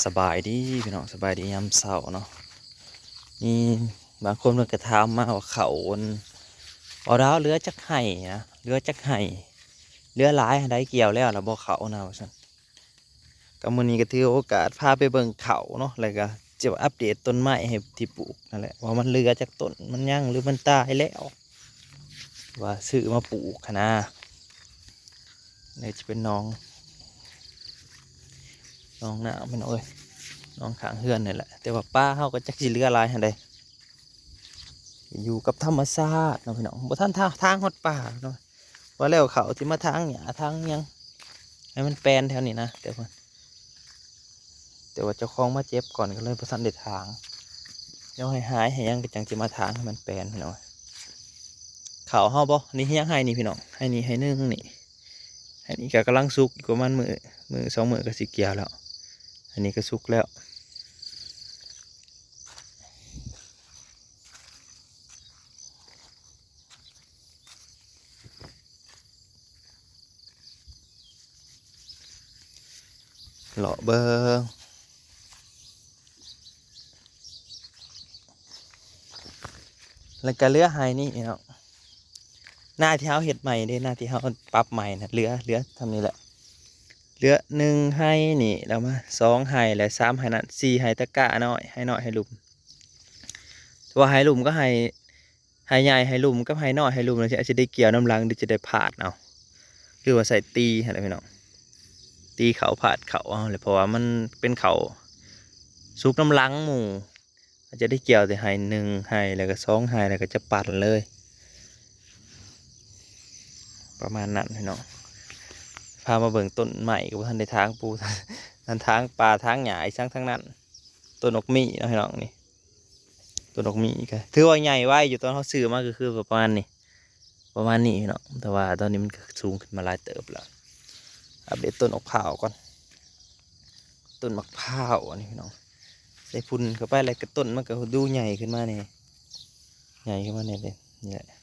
ສະບາຍດີພີ່ນ້ອງ ສະບາຍດີຍາມເຊົ້າເນາະ. ມີບາງຄົນເພິ່ນກໍຖາມມາວ່າເຂົ້າອັນ ບໍ່ດາວເຫຼືອຈັກໄຮ່ນະ ເຫຼືອຈັກໄຮ່ ເຫຼືອຫຼາຍໃດ ກ່ຽວແລ້ວລະບໍ່ເຂົ້ານະ ວ່າຊັ້ນ. ກໍມື້ນີ້ກໍຖືໂອກາດພາໄປເບິ່ງເຂົ້າເນາະ ແລ້ວກໍຈະອັບເດດຕົ້ນໄມ້ໃຫ້ທີ່ປູກນັ້ນແຫຼະ ວ່າມັນເຫຼືອຈັກຕົ້ນ ມັນຍັງ ຫຼືມັນຕາຍແລ້ວ ວ່າຊື້ມາປູກຫັ້ນນະ. ນີ້ຈະເປັນໜອງ ໜອງນ້ຳພີ່ນ້ອງເອີຍ ໜອງຂ້າງເຮືອນນີ້ແຫຼະ ແຕ່ວ່າປ່າເຮົາກໍຈັກຊິເຫຼືອຫຼາຍຫັ້ນໃດ ຢູ່ກັບທຳມະຊາດເນາະພີ່ນ້ອງ ບໍ່ທັນທາ ທາງຮອດປ່າເນາະ. ວ່າແລ້ວເຂົາຊິມາຖາງຫຍ້າຖາງຫຍັງໃຫ້ມັນແປນແຖວນີ້ນະ ແຕ່ວ່າ ແຕ່ວ່າເຈົ້າຂອງມາເຈັບກ່ອນ ກໍເລີຍບໍ່ທັນໄດ້ຖາງ. ດຽວໃຫ້ຫາຍໃຫ້ຫຍັງກໍຈັ່ງຊິມາຖາງໃຫ້ມັນແປນພີ່ນ້ອງ. ເຂົ້າເຮົາບໍ່ ນີ້ຍັງໄຮ່ນີ້ພີ່ນ້ອງ ໄຮ່ນີ້ໄຮ່ໜຶ່ງນີ້ ໄຮ່ນີ້ກໍກຳລັງສຸກ ອີກປະມານມື້ ມື້ສອງມື້ກໍຊິກ່ຽວແລ້ວ. ໄຮ່ນີ້ກໍສຸກແລ້ວ. ເລາະເບິ່ງ ແລ້ວກະເຫຼືອໄຮ່ນີ້ເນາະ ນາທີ່ເຮົາເຮັດໃໝ່ເດ້ ນາທີ່ເຮົາປັບໃໝ່ນະ ເຫຼືອ ເຫຼືອສ່ຳນີ້ແຫຼະ ເຫຼືອໜຶ່ງໄຮ່ນີ້ ແລ້ວມາສອງໄຮ່ ແລະສາມໄຮ່ນັ້ນ ສີ່ໄຮ່ຕະກ້ານ້ອຍ ໄຮ່ນ້ອຍໄຮ່ລຸ່ມ. ແຕ່ວ່າໄຮ່ລຸ່ມກໍໄຮ່ ໄຮ່ໃຫຍ່ໄຮ່ລຸ່ມກັບໄຮ່ນ້ອຍໄຮ່ລຸ່ມ ແລ້ວຊິ ຊິໄດ້ກ່ຽວນຳຫຼັງ ຫຼືຈະໄດ້ພາດເອົາ ຫຼືວ່າໃສ່ຕີຫັ້ນແຫຼະພີ່ນ້ອງ ຕີເຂົ້າພາດເຂົ້າເອົາແຫຼະ ເພາະວ່າມັນເປັນເຂົ້າສຸກນຳຫຼັງໝູ່ ອາດຈະໄດ້ກ່ຽວແຕ່ໄຮ່ໜຶ່ງໄຮ່ ແລ້ວກໍສອງໄຮ່ ແລ້ວກໍຈະປັ່ນເລີຍ ປະມານນັ້ນພີ່ນ້ອງ. ພາມາເບິ່ງຕົ້ນໄມ້ກໍບໍ່ທັນໄດ້ຖາງປູ ທັນຖາງປ່າຖາງຫຍ້າອີ່ສັງທັງນັ້ນ. ຕົ້ນບັກໝີ້ເນາະພີ່ນ້ອງ ນີ້ ຕົ້ນບັກໝີ້ກໍຖືວ່າໃຫຍ່ໄວຢູ່ ຕອນເຮົາຊື້ມາກໍຄືປະມານນີ້ ປະມານນີ້ພີ່ນ້ອງ ແຕ່ວ່າຕອນນີ້ມັນກໍສູງຂຶ້ນມາຫຼາຍເຕີບແລ້ວ. ອັບເດດຕົ້ນບັກພ້າວກ່ອນ ຕົ້ນບັກພ້າວອັນນີ້ພີ່ນ້ອງ ໃສ່ຝຸ່ນເຂົ້າໄປແລ້ວກໍຕົ້ນມັນກໍດູໃຫຍ່ຂຶ້ນມາແດ່ ໃຫຍ່ຂຶ້ນມາແດ່ເດ້ ນີ້ແຫຼະ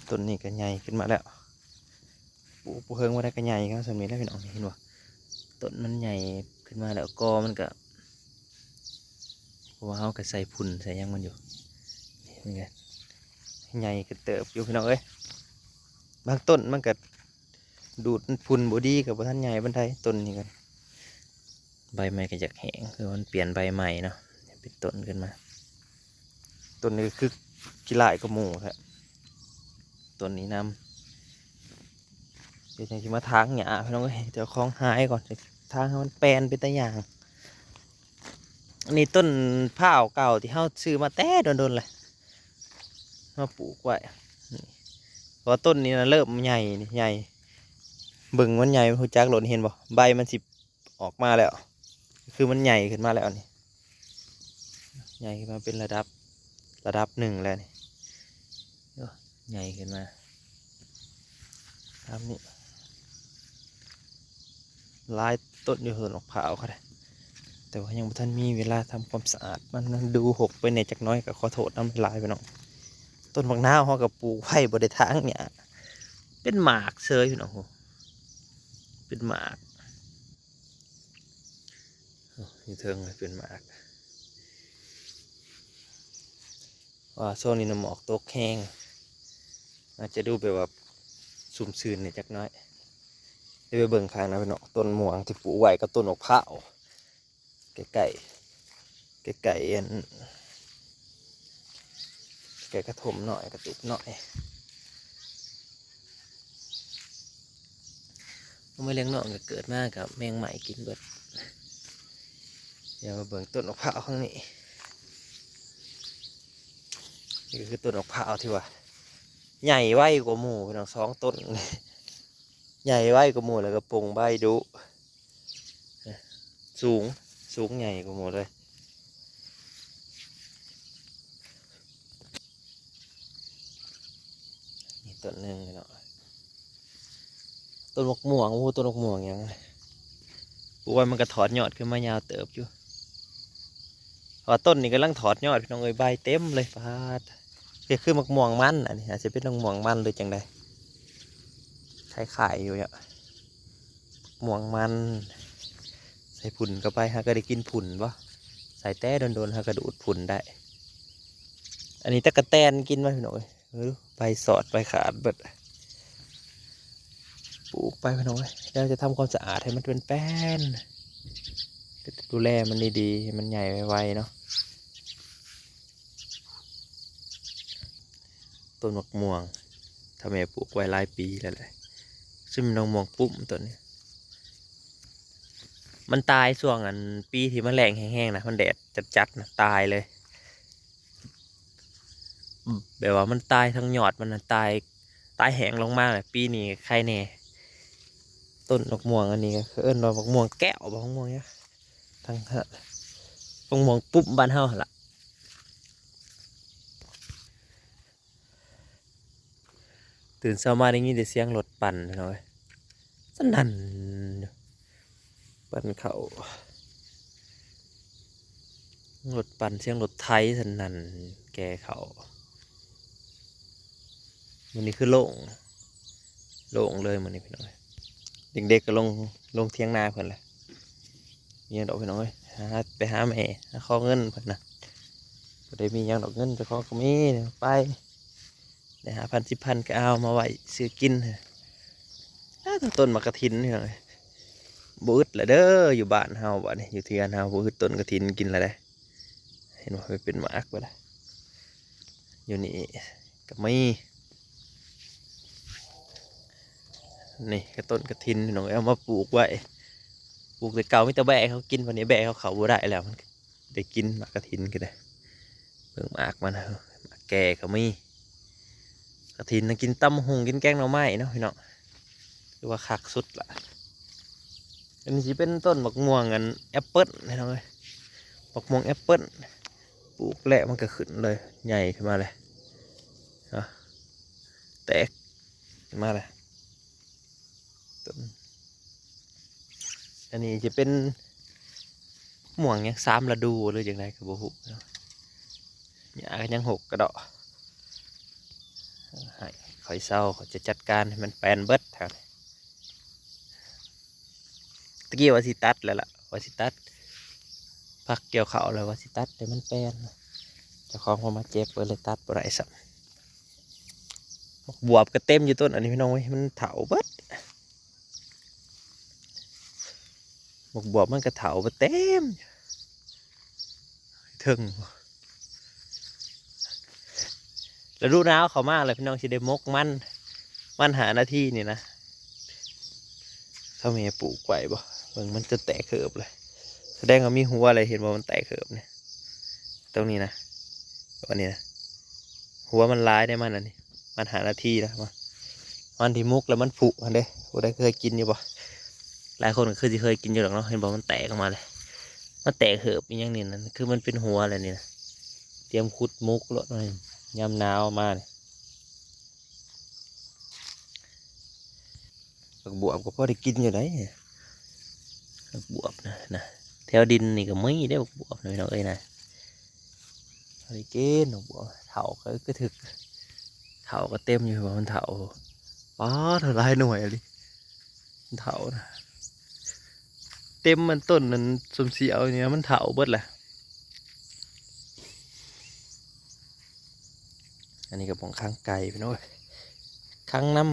ຕົ້ນນີ້ກໍໃຫຍ່ຂຶ້ນມາແລ້ວ ປູກບໍ່ເຫິງບໍ່ໄດ້ກໍໃຫຍ່ຂຶ້ນມາສ່ຳນີ້ແຫຼະພີ່ນ້ອງ ເຫັນບໍ່ ຕົ້ນມັນໃຫຍ່ຂຶ້ນມາແລ້ວ ກໍມັນກໍ ເພາະວ່າເຮົາກໍໃສ່ຝຸ່ນໃສ່ຫຍັງມັນຢູ່ ນີ້ມັນກໍໃຫຍ່ຂຶ້ນເຕີບຢູ່ພີ່ນ້ອງເອີຍ. ບາງຕົ້ນມັນກໍດູດຝຸ່ນບໍ່ດີ ກໍບໍ່ທັນໃຫຍ່ປານໃດ ຕົ້ນນີ້ກໍ ໃບໃໝ່ກໍຢາກແຫ້ງ ຄືມັນປ່ຽນໃບໃໝ່ເນາະ ເປັນຕົ້ນຂຶ້ນມາ. ຕົ້ນນີ້ກໍຄືຂີ້ລ້າຍກວ່າໝູ່ແທ້ ຕົ້ນນີ້ນຳ. ດຽວຈັ່ງຊິມາຖາງຫຍ້າພີ່ນ້ອງເອີຍ ເຈົ້າຂອງຫາຍກ່ອນ ຖາງໃຫ້ມັນແປນເປັນຕາຍ່າງ. ອັນນີ້ຕົ້ນພ້າວເກົ່າທີ່ເຮົາຊື້ມາແຕ່ດົນໆແລ້ວ ມາປູກໄວ້ ນີ້ ເພາະວ່າຕົ້ນນີ້ນະເລີ່ມໃຫຍ່ ນີ້ໃຫຍ່ ເບິ່ງມັນໃຫຍ່ ຮູ້ຈັກໂລດ ເຫັນບໍ່ ໃບມັນຊິ ອອກມາແລ້ວ ຄືມັນໃຫຍ່ຂຶ້ນມາແລ້ວນີ້ ໃຫຍ່ຂຶ້ນມາເປັນລະດັບ ລະດັບໜຶ່ງແລ້ວນີ້ ໂອ້ ໃຫຍ່ຂຶ້ນມາຕາມນີ້ ຫຼາຍຕົ້ນຢູ່ ຕົ້ນບັກພ້າວກໍໄດ້ ແຕ່ວ່າຍັງບໍ່ທັນມີເວລາທຳຄວາມສະອາດ ມັນດູຮົກໄປແດ່ຈັກໜ້ອຍ ກໍຂໍໂທດນຳຫຼາຍໆ ພີ່ນ້ອງ. ຕົ້ນບັກນາວເຮົາກໍປູກໄວ້ບໍ່ໄດ້ຖາງຫຍ້າ ເປັນໝາກເສີຍ ພີ່ນ້ອງ ໂອ້ ເປັນໝາກ. ໂອ້ ຢູ່ເທິງເປັນໝາກ ວ່າຊ່ວງນີ້ນະໝອກຕົກແຮງ ອາດຈະດູແບບວ່າຊຸ່ມຊື່ນແດ່ຈັກໜ້ອຍ. ດຽວໄປເບິ່ງຂ້າງໜ້າພີ່ນ້ອງ ຕົ້ນມ່ວງທີ່ປູກໄວ້ກັບຕົ້ນບັກພ້າວ ໃກ້ໆ ໃກ້ໆ ອັນ ແກະກະທົມໜ້ອຍ ກະຕຸກໜ້ອຍ ເມື່ອລ້ຽງນ້ອງກໍເກີດມາກັບແມງໄມ້ກິນເບິດ. ດຽວມາເບິ່ງຕົ້ນບັກພ້າວຂ້າງນີ້ ນີ້ກໍຄືຕົ້ນບັກພ້າວທີ່ວ່າໃຫຍ່ໄວກວ່າໝູ່ພີ່ນ້ອງ ສອງຕົ້ນ ໃຫຍ່ໄວກວ່າໝູ່ ແລ້ວກໍປົ່ງໃບດຸ. ສູງ ສູງໃຫຍ່ກວ່າໝູ່ເລີຍ. ນີ້ຕົ້ນໜຶ່ງເນາະ ຕົ້ນໝາກມ່ວງ ບໍ່ຮູ້ຕົ້ນໝາກມ່ວງຫຍັງ ປູກໄວ້ມັນກໍຖອດຍອດຂຶ້ນມາຍາວເຕີບຢູ່. ເພາະວ່າຕົ້ນນີ້ກຳລັງຖອດຍອດ ພີ່ນ້ອງເອີຍ ໃບເຕັມເລີຍ ປາດ ຄືໝາກມ່ວງມັນ ອັນນີ້ອາດຈະເປັນໝາກມ່ວງມັນ ຫຼືຈັ່ງໃດ ຄ້າຍໆຢູ່ເນາະ ໝາກມ່ວງມັນ. ໃສ່ຝຸ່ນເຂົ້າໄປ ເຮົາກໍໄດ້ກິນຝຸ່ນບໍ່? ໃສ່ແຕ່ດົນໆ ເຮົາກໍດູດຝຸ່ນໄດ້. ອັນນີ້ຕະກະແຕນກິນໄວ້ ພີ່ນ້ອງເອີຍ. ເບິ່ງດູ ໃບສອດໃບຂາດເບິດ. ປູກໄປ ພີ່ນ້ອງເອີຍ. ແລ້ວຈະທຳຄວາມສະອາດໃຫ້ມັນເປັນແປ້ນ. ແຕ່ດູແລມັນດີໆ ໃຫ້ມັນໃຫຍ່ໄວໆເນາະ. ຕົ້ນໝາກມ່ວງ ຖ້າແມ່ປູກໄວ້ຫຼາຍປີແລ້ວແຫຼະ. ຊຶ່ງໝາກມ່ວງປຸ້ມຕົ້ນນີ້ ມັນຕາຍຊ່ວງ ອັນ ປີທີ່ມັນແລ້ງແຮງໆນະ, ມັນແດດຈັດໆນະ ຕາຍເລີຍ. ແບບວ່າມັນຕາຍທັງຍອດມັນນະ ຕາຍ ຕາຍແຫ້ງລົງມາແຫຼະ. ປີນີ້ໄຄແດ່. ຕົ້ນໝາກມ່ວງອັນນີ້ກໍເອີ້ນວ່າໝາກມ່ວງແກ້ວບໍ່ ໝາກມ່ວງຫຍັງ ທາງ ໝາກມ່ວງປຸ້ມບ້ານເຮົາຫັ້ນລະ. ຕື່ນເຊົ້າມາໄດ້ຍິນແຕ່ສຽງລົດປັ່ນ ພີ່ນ້ອງເອີຍ, ສະໜັ່ນຢູ່. ປັ່ນເຂົ້າ ລົດປັ່ນ ສຽງລົດໄຖສະໜັ່ນແກ່ເຂົ້າ. ມື້ນີ້ຄືໂລ່ງ ໂລ່ງເລີຍມື້ນີ້ ພີ່ນ້ອງເອີຍ. ເດັກໆກໍລົງ ລົງຖຽງນາເພິ່ນແຫຼະ. ມີຫຍັງດອກ ພີ່ນ້ອງເອີຍ, ຫາ ໄປຫາແມ່ ຫາຂໍເງິນເພິ່ນນະ. ບໍ່ໄດ້ມີຫຍັງດອກ, ເງິນເຈົ້າຂອງກໍມີ ໄປ ໄດ້ຫ້າພັນ ສິບພັນ ກໍເອົາມາໄວ້ຊື້ກິນ. ອ້າ ຕົ້ນໝາກກະຖິນ ພີ່ນ້ອງເອີຍ, ບໍ່ອຶດລະເດີ. ຢູ່ບ້ານເຮົາບັດນີ້ ຢູ່ເຮືອນເຮົາ ບໍ່ອຶດຕົ້ນກະຖິນກິນລະເດ້. ເຫັນບໍ່ ມັນເປັນໝາກເບິດລະ. ຢູ່ນີ້ກໍມີ ນີ້ກໍຕົ້ນກະຖິນ ພີ່ນ້ອງເອີຍ, ເອົາມາປູກໄວ້. ປູກແຕ່ເກົ່າມີແຕ່ແບ້ເຂົາກິນ, ບັດນີ້ແບ້ເຂົາເຂົ້າບໍ່ໄດ້ແລ້ວ, ມັນໄດ້ກິນໝາກກະຖິນກໍໄດ້. ເບິ່ງໝາກມັນ, ໝາກແກ່ກໍມີ. ກະຖິນນະ ກິນຕຳບັກຫຸ່ງ ກິນແກງໜໍ່ໄມ້ເນາະ ພີ່ນ້ອງ, ຖືວ່າຄັກສຸດລະ. ອັນນີ້ຊິເປັນຕົ້ນໝາກມ່ວງ ອັນ ແອັບເປິ້ນ ພີ່ນ້ອງເອີຍ, ໝາກມ່ວງແອັບເປິ້ນ. ປູກແລ້ວມັນກໍຂຶ້ນເລີຍ ໃຫຍ່ຂຶ້ນມາເລີຍ ເນາະ, ແຕກຂຶ້ນມາເລີຍ. ຕົ້ນ ອັນນີ້ຈະເປັນມ່ວງຫຍັງ ສາມລະດູ ຫຼືຈັ່ງໃດກໍບໍ່ຮູ້ເນາະ. ຫຍ້າກໍຍັງຫົກກະເດາະ. ໃຫ້ຂ້ອຍເຊົາ ຂ້ອຍຈະຈັດການໃຫ້ມັນແປນເບິດ. ຕະກີ້ວ່າຊິຕັດແລ້ວລະ ວ່າຊິຕັດ ພັກກ່ຽວເຂົ້າແລ້ວວ່າຊິຕັດ ແຕ່ມັນແປນ ເຈົ້າຂອງເພິ່ນມາເຈັບ ກໍເລີຍຕັດບໍ່ໄດ້ຊ້ຳ. ໝາກບວບກໍເຕັມຢູ່ຕົ້ນອັນນີ້ ພີ່ນ້ອງເອີຍ, ມັນເຖົ້າເບິດ. ໝາກບວບມັນກໍເຖົ້າເບິດເຕັມເທິງ. ລະດູໜາວເຂົ້າມາແລ້ວ ພີ່ນ້ອງ, ຊິໄດ້ໝົກມັນ ມັນຫ້ານາທີນີ້ນະ. ຖ້າແມ່ປູກໄວ້ບໍ່ ເບິ່ງ ມັນຈະແຕກເຫີບເລີຍ, ສະແດງວ່າມີຫົວເລີຍ. ເຫັນບໍ່ ມັນແຕກເຫີບນີ້ ຕົງນີ້ນະ, ອັນນີ້ນະ. ຫົວມັນຫຼາຍເດ້ ມັນອັນນີ້ ມັນຫ້ານາທີນະ. ມັນທີ່ໝົກແລ້ວມັນຜຸຫັ້ນເດ້. ຜູ້ໃດເຄີຍກິນຢູ່ບໍ່? ຫຼາຍຄົນກໍຄືຊິເຄີຍກິນຢູ່ດອກເນາະ. ເຫັນບໍ່ ມັນແຕກອອກມາເລີຍ, ມັນແຕກເຫີບອີ່ຫຍັງນີ້ນະ, ຄືມັນເປັນຫົວແລ້ວນີ້ນະ. ຕຽມຂຸດໝົກໂລດ ຍາມໜາວມານີ້. ຜັກບວບກໍພໍໄດ້ກິນຢູ່ໃດ໋ ຜັກບວບນະ ນະ ແຖວດິນນີ້ກໍມີເດ້ ຜັກບວບນະ ພີ່ນ້ອງເອີຍນະ. ພໍໄດ້ກິນຜັກບວບ ເຖົ້າກໍ ກໍຖືກ ເຖົ້າກໍເຕັມຢູ່ ວ່າມັນເຖົ້າ. ປາດ ເທົ່າຫຼາຍໜ່ວຍອີ່ຫຼີ ມັນເຖົ້ານະ. ເຕັມມັນຕົ້ນນັ້ນ ສົມສຽວນີ້ ມັນເຖົ້າເບິດແຫຼະ. ອັນນີ້ກໍບ່ອນຂັງໄກ່ ພີ່ນ້ອງເອີຍ, ຂັງນຳ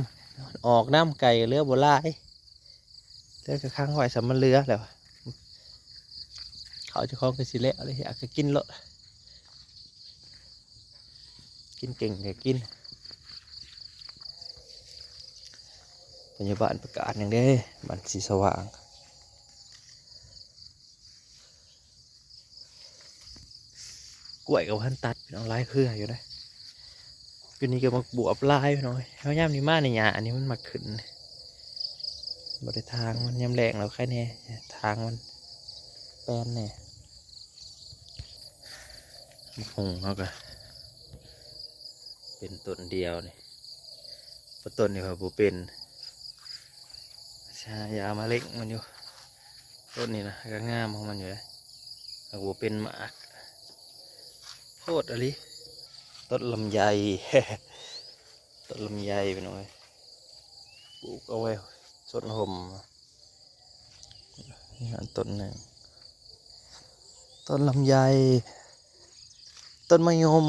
ອອກນຳ, ໄກ່ກໍເຫຼືອບໍ່ຫຼາຍ, ເຫຼືອກໍຂັງໄວ້ສ່ຳມັນເຫຼືອແລ້ວ. ເຂົ້າເຈົ້າຂອງກໍຊິແລ້ວເລີຍ, ຢາກກໍກິນໂລດ, ກິນເກັ່ງກໍກິນ. ພະຍາບານປະກາດຫຍັງເດ້ ມັນຊິສະຫວ່າງ. ກ້ວຍກໍບໍ່ທັນຕັດ ພີ່ນ້ອງ, ຫຼາຍເຄືອຢູ່ເດ້. ປີນີ້ກໍໝາກບວບຫຼາຍ ພີ່ນ້ອງເອີຍ. ເຮົາຍາມນີ້ມານີ້ ຫຍ້າອັນນີ້ມັນມັກຂຶ້ນ, ບໍ່ໄດ້ຖາງມັນ. ຍາມແລ້ງແລ້ວໃຄແດ່ ຖາງມັນແປນແດ່. ໝາກຫຸ່ງເຮົາກໍເປັນຕົ້ນດຽວນີ້, ເພາະຕົ້ນນີ້ຂ້ອຍບໍ່ເປັນ, ຊາຢາມະເລັງມັນຢູ່. ຕົ້ນນີ້ນະ ກໍງາມຂອງມັນຢູ່ເດ້, ຫາກບໍ່ເປັນໝາກ. ໂພດອີ່ຫຼີ. ຕົ້ນລຳໄຍ, ຕົ້ນລຳໄຍ ພີ່ນ້ອງເອີຍ, ປູກເອົາໄວ້ຊົນຮົ່ມ. ອັນຕົ້ນໜຶ່ງ ຕົ້ນລຳໄຍ ຕົ້ນມະຍົມ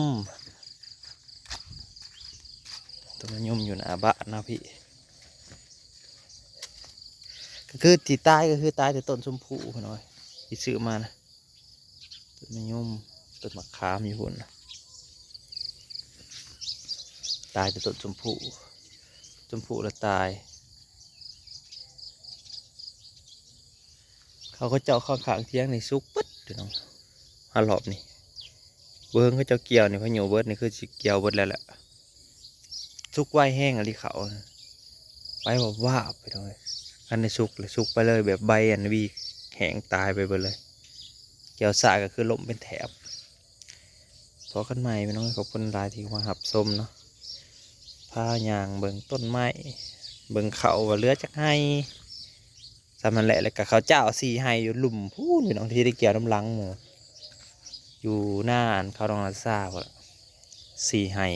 ຕົ້ນມະຍົມຢູ່ໜ້າບ້ານເນາະພີ່. ກໍຄືທີ່ຕາຍ ກໍຄືຕາຍແຕ່ຕົ້ນຊົມພູພຸ້ນເນາະ ທີ່ຊື້ມານະ. ຕົ້ນມະຍົມ ຕົ້ນໝາກຂາມຢູ່ພຸ້ນນະ ຕາຍແຕ່ຕົ້ນຊົມພູ ຊົມພູລະຕາຍ. ເຂົາ ເຂົາເຈົ້າຂ້າງໆທຽງນີ້ສຸກເບິດພີ່ນ້ອງ ຮອບນີ້ ເບິ່ງເຂົາເຈົ້າກ່ຽວນີ້ ພາຍຸເບິດນີ້ ຄືຊິກ່ຽວເບິດແລ້ວແຫຼະ. ສຸກໄວແຮງອີ່ຫຼີເຂົາ ໄປວາບໆ ພີ່ນ້ອງເອີຍ. ຄັນໄດ້ສຸກລະສຸກໄປເລີຍ ແບບໃບອັນຫວີແຫ້ງຕາຍໄປເບິດເລີຍ. ກ່ຽວຊ້າກໍຄືລົ້ມເປັນແຖບ. ພໍ້ກັນໃໝ່ພີ່ນ້ອງເອີຍ ຂອບຄຸນຫຼາຍທີ່ມາຮັບຊົມເນາະ. ພາຍ່າງເບິ່ງຕົ້ນໄມ້ ເບິ່ງເຂົ້າວ່າເຫຼືອຈັກໄຮ່ ສ່ຳນັ້ນແຫຼະ. ແລ້ວກໍເຂົ້າເຈົ້າສີ່ໄຮ່ຢູ່ລຸ່ມພຸ້ນ ພີ່ນ້ອງ ທີ່ໄດ້ກ່ຽວນຳຫຼັງໝູ່ ຢູ່ໜ້າອັນເຂົ້າໜອງລາຊາພຸ້ນລະ ສີ່ໄຮ່.